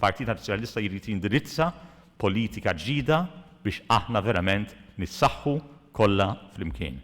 Il-Partit Nazzjonalista jrid jindirizza politika ġdida biex aħna verament nissaħħu kollha flimkien.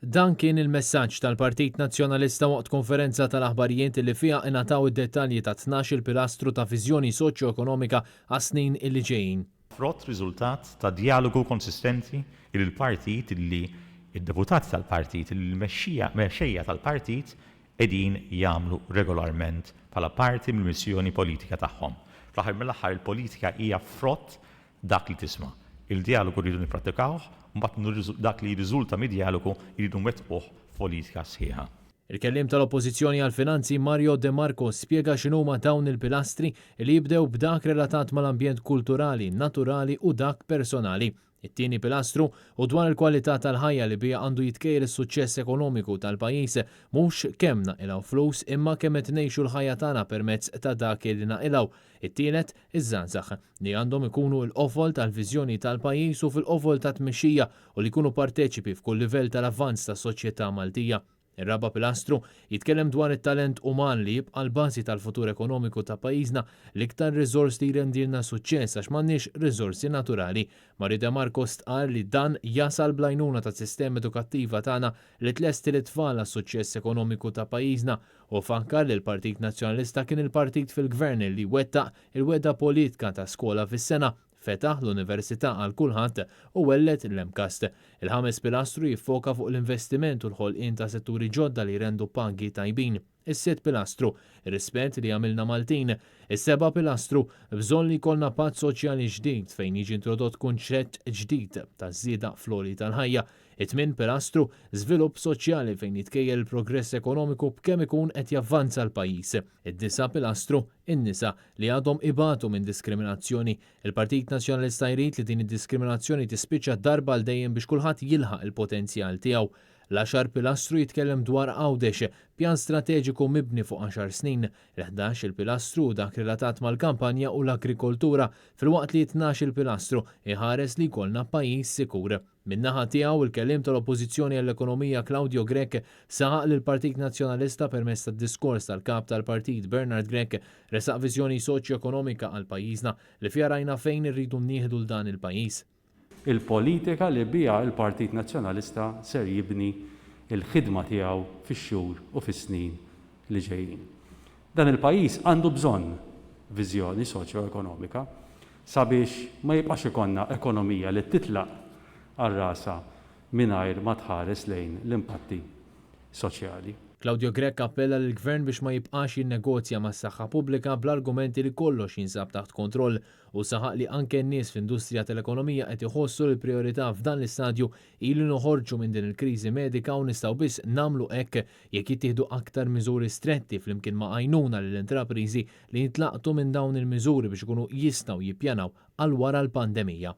Dan kien il-messaġġ tal-Partit Nazzjonalista waqt konferenza tal-aħbarijiet li fiha ingħataw id-dettalji ta' 12-il pilastru ta' viżjoni soċjo-ekonomika għas-snin illi ġejjin. Frott riżultat ta' djalogu konsistenti li l-partit li d-deputati tal-partit li l-mexxija mexxejja tal-partit qegħdin jagħmlu regolarment bħala parti mill-missjoni politika tagħhom. Fl-aħħar mill-aħħar il-politika hija frott dak li tisma'. Il-djalogu rridu nipprattikawh, u mbagħad dak li jirriżulta mid-djalogu jridu nwettquh f'politika sħiħa. Il-Kelliem tal-Oppożizzjoni għall-Finanzi Mario De Marco spjega x'inhuma dawn il-pilastri li jibdew b'dak relatat mal-ambjent kulturali, naturali u dak personali. It-tieni pilastru hu dwar il-kwalità tal-ħajja li biha għandu jitkejjel is-suċċess ekonomiku tal-pajjiż, mhux kemm naqilgħu flus imma kemm qed ngħixu l-ħajja tagħna permezz ta' dak li naqilgħu. It-tielet, iż-żgħażagħ, li għandhom ikunu l-qofol tal-viżjoni tal-pajjiż u fil-qofol tat-tmexxija u li jkunu parteċipi f'kull livell tal-avvanz tas-soċjetà Maltija. Ir-raba' pilastru jitkellem dwar it-talent uman li jibqa' l-bażi tal-futur ekonomiku ta' pajjiżna, l-iktar riżors li jrendilna suċċess għax m'għandniex riżorsi naturali. Mario De Marco stqarr li dan jasal bl-għajnuna tas-sistema edukattiva tagħna li tlesti lit-tfal għas-suċċess ekonomiku ta' pajjiżna Hu fakkar li l-Partit Nazzjonalista kien il-partit fil-Gvern li wettaq il-wegħda politka ta' skola fis-sena, fetaħ l-Università għal kulħadd u welled l-MCAST. Il-ħames pilastru jiffoka fuq l-investiment u l-ħolqien ta' setturi ġodda li jrendu pagi tajbin. Is-sitt pilastru, ir-rispett li jagħmilna Maltin. Is-seba' pilastru, bżonn li jkollna patt soċjali ġdid fejn jiġi introdott kunċett ġdid ta' żieda fl-għoli tal-ħajja. It-tmien pilastru, żvilupp soċjali fejn jitkejjel il-progress ekonomiku b'kemm ikun qed javvanza l-pajjiż. Id-disa' pilastru, in-nisa, li għadhom ibatu minn diskriminazzjoni. Il-Partit Nazzjonalista jrid li din id-diskriminazzjoni tispiċċa darba għal dejjem biex kulħadd jilħaq il-potenzjal tiegħu. L-għaxar pilastru jitkellem dwar Għawdex, pjan strateġiku mibni fuq għaxar snin. Il-ħdax il-pilastru hu dak relatat mal-kampanja u l-agrikoltura, filwaqt li t-tnax il-pilastru jħares li jkollna pajjiż sikur. Min-naħa tiegħu, il-Kelliem tal-Oppożizzjoni għall-Ekonomija Claudio Grech saħaq li l-Partit Nazzjonalista permezz tad-diskors tal-Kap tal-Partit Bernard Grech ressaq viżjoni soċjo-ekonomika għal pajjiżna li fiha rajna fejn irridu nieħdu 'l dan il-pajjiż. Il-politika li biha l-Partit Nazzjonalista ser jibni l-ħidma tiegħu fix-xhur u fis-snin li ġejjin. Dan il-pajjiż għandu bżonn viżjoni soċjo-ekonomika sabiex ma jibqax ikollna ekonomija li titlaq għal rasha mingħajr ma tħares lejn l-impatti soċjali. Claudio Grech appella lill-Gvern biex ma jibqax jinnegozja mas-saħħa pubblika bl-argumenti li kollox jinsab taħt kontroll u saħaq li anke n-nies fl-industrija tal-ekonomija qed iħossu li l-prijorità f'dan l-istadju hi li noħorġu minn din il-kriżi medika u nistgħu biss nagħmlu hekk jekk jittieħdu aktar miżuri stretti flimkien ma' għajnuna lill-intrapriżi li jintlaqtu minn dawn il-miżuri biex ikunu jistgħu jippjanaw għal wara l-pandemija.